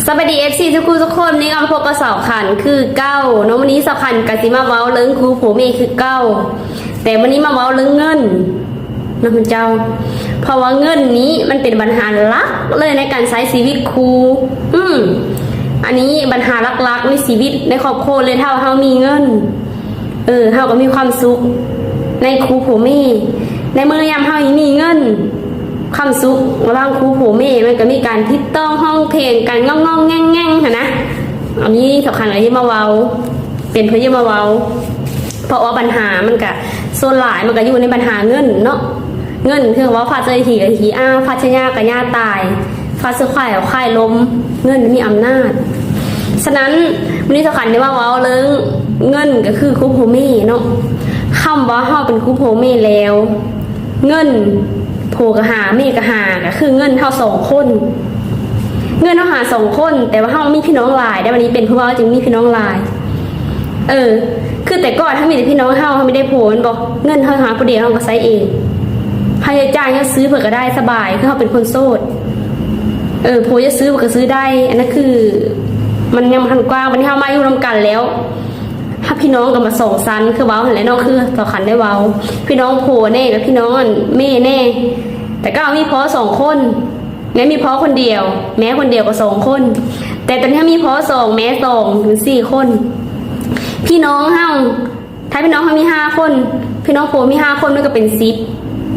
ສະບາຍດີ ເອັຟຊີ ທຸກຜູ້ທຸກຄົນ, ນີ້ກໍມາພົບກັບສາວຂັນຄືເກົ່າເນາະ. ມື້ນີ້ສາວຂັນກໍຊິມາເວົ້າເລື່ອງຄູ່ຜົວເມຍຄືເກົ່າ, ແຕ່ມື້ນີ້ມາເວົ້າເລື່ອງເງິນເນາະເຈົ້າ, ເພາະວ່າເງິນນີ້ມັນເປັນບັນຫາຫຼັກເລີຍໃນການໃຊ້ຊີວິດຄູ່. ອືມ ອັນນີ້ບັນຫາຫຼັກໆໃນຊີວິດໃນຄອບຄົວເລີຍ ຖ້າວ່າເຮົາມີເງິນ ເອີ ເຮົາກໍມີຄວາມສຸກໃນຄູ່ຜົວເມຍ. ໃນເມື່ອຍາມເຮົາມີເງິນ, ຄວາມສຸກລະຫວ່າງຄູ່ຜົວເມຍ ມັນກໍມີການຕິດຕໍ່ຮ້ອງເພງກັນ ງອງໆແງງໆຫັ້ນນະ. ອັນນີ້ສາວຂັນກໍຢາກມາເວົ້າ ເປັນເພື່ອຢາກມາເວົ້າ ເພາະວ່າບັນຫາມັນກະ ສ່ວນຫຼາຍມັນກະຢູ່ໃນບັນຫາເງິນເນາະ. ເງິນຄືວ່າຟາດໃສ່ຂີ້ກະຂີ້ອາ, ຟາດໃສ່ຫຍ້າກະຫຍ້າຕາຍ, ຟາດໃສ່ຄວາຍກະຄວາຍລົ້ມ. ເງິນມີອຳນາດ. ສະນັ້ນ ມື້ນີ້ສາວຂັນໄດ້ມາເວົ້າເລື່ອງເງິນກໍຄືຄູ່ຜົວເມຍເນາະ. ຄຳວ່າເຮົາເປັນຄູ່ຜົວເມຍແລ້ວ ເງິນ ຜົວກໍຫາ ເມຍກໍຫາ ກໍຄືເງິນເຮົາສອງຄົນ. ເງິນເຮົາຫາສອງຄົນ, ແຕ່ວ່າເຮົາມີພີ່ນ້ອງຫຼາຍໄດ໋. ບັດນີ້ເປັນຜູ້ເວົ້າຈຶ່ງມີພີ່ນ້ອງຫຼາຍ. ເອີ ຄືແຕ່ກ່ອນເຮົາມີແຕ່ພີ່ນ້ອງເຮົາ, ເຮົາມີແຕ່ຜົວແມ່ນບໍ່? ເງິນເຮົາຫາຜູ້ດຽວ ເຮົາກໍໃຊ້ເອງ. ຄ່າໃຊ້ຈ່າຍເຮົາຊື້ເພິ່ນກໍໄດ້ສະບາຍ, ຄືເຮົາເປັນຄົນໂສດ. ເອີ ຜົວຢາກຊື້ເພິ່ນກໍຊື້ໄດ້. ອັນນັ້ນຄືມັນຍັງບໍ່ທັນກວ້າງ. ບັດນີ້ເຮົາມາຢູ່ນຳກັນແລ້ວ ເຮົາພີ່ນ້ອງກໍມາສອງຊັ້ນ ຄືເວົ້າຫັ້ນແຫຼະເນາະ, ຄືສາວຂັນໄດ້ເວົ້າ ພີ່ນ້ອງຜົວແດ່ ກັບພີ່ນ້ອງອັນເມຍແດ່. ແຕ່ເກົ່າມີພໍ່ສອງຄົນ ແມ່ມີພໍ່ຄົນດຽວ, ແມ່ຄົນດຽວກໍສອງຄົນ. ແຕ່ຕອນນີ້ເຮົາມີພໍ່ສອງ ແມ່ສອງ ເປັນສີ່ຄົນ. ພີ່ນ້ອງເຮົາ ຖ້າພີ່ນ້ອງເຮົາມີຫ້າຄົນ, ພີ່ນ້ອງຜົວມີຫ້າຄົນ ມັນກໍເປັນສິບ.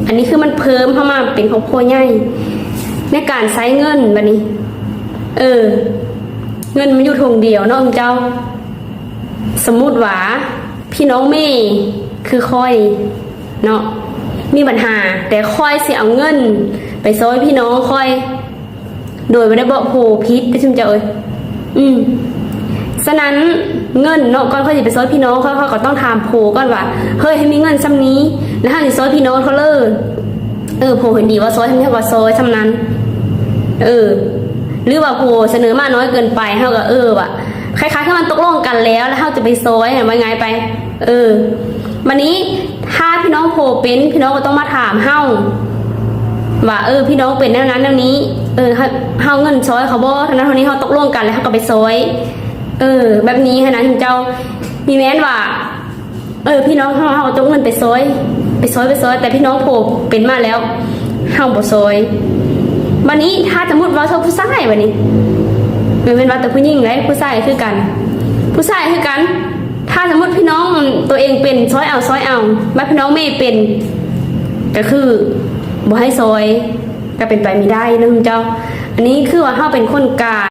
ອັນນີ້ຄືມັນເພີ່ມເຂົ້າມາເປັນຄອບຄົວໃຫຍ່ ໃນການໃຊ້ເງິນ. ບັດນີ້ ເອີ ເງິນມັນຢູ່ຖົງດຽວເນາະເຈົ້າ. ສົມມຸດວ່າພີ່ນ້ອງເມ ຄືຂ້ອຍເນາະ ມີບັນຫາ, ແຕ່ຂ້ອຍຊິເອົາເງິນໄປຊ່ອຍພີ່ນ້ອງຂ້ອຍ ໂດຍບໍ່ໄດ້ບອກໂພຜິດເດ້ຊຸມເຈົ້າເອີຍ. ອືມ ສະນັ້ນເງິນເນາະ ກ່ອນຂ້ອຍຊິໄປຊ່ອຍພີ່ນ້ອງຂ້ອຍ ຂ້ອຍກໍຕ້ອງຖາມໂພກ່ອນວ່າ ເຮີ້ຍ ໃຫ້ມີເງິນຊ່ຳນີ້ ແລ້ວເຮົາຊິຊ່ອຍພີ່ນ້ອງເຂົາເລີ. ເອີ ໂພເຫັນດີວ່າຊ່ອຍຊ່ຳນີ້ ເຮົາກໍຊ່ອຍຊ່ຳນັ້ນ. ເອີ ຫຼືວ່າໂພສະເໜີມານ້ອຍເກີນໄປ ເຮົາກໍ ເອີ ວ່າ ຄ້າຍໆຄືມັນຕົກລົງກັນແລ້ວ ແລ້ວເຮົາຈະໄປຊ່ອຍ ວ່າງ່າຍໄປ. ເອີ ບັດນີ້ ຖ້າພີ່ນ້ອງໂພເປັນ ພີ່ນ້ອງກໍຕ້ອງມາຖາມເຮົາວ່າ ເອີ ພີ່ນ້ອງເປັນແນວນັ້ນແນວນີ້ ເອີ ເຮົາ ເຮົາເງິນຊ່ອຍເຂົາບໍ່ ເທົ່ານັ້ນເທົ່ານີ້ ເຮົາຕົກລົງກັນ ແລ້ວເຮົາກໍໄປຊ່ອຍ. ເອີ ແບບນີ້ຫັ້ນນະ ເຈົ້າ ມີແມ່ນວ່າ ເອີ ພີ່ນ້ອງເຮົາ ເຮົາກໍຕົກເງິນໄປຊ່ອຍ ໄປຊ່ອຍ ໄປຊ່ອຍ ແຕ່ພີ່ນ້ອງໂພເປັນມາແລ້ວ ເຮົາບໍ່ຊ່ອຍ. ບັດນີ້ ຖ້າສົມມຸດເວົ້າເຖິງຜູ້ຊາຍ ບັດນີ້ ແມ່ນວ່າແຕ່ຜູ້ຍິງເດ້ ຜູ້ຊາຍກໍຄືກັນ ຜູ້ຊາຍຄືກັນ. ຖ້າສົມມຸດພີ່ນ້ອງຕົວເອງເປັນ ຊ່ອຍເອົາ ຊ່ອຍເອົາ ບັດພີ່ນ້ອງເມເປັນ ກໍຄືບໍ່ໃຫ້ຊ່ອຍ ກໍເປັນໄປບໍ່ໄດ້ເນາະເຈົ້າ. ອັນນີ້ຄືວ່າເຮົາເປັນຄົນກາງ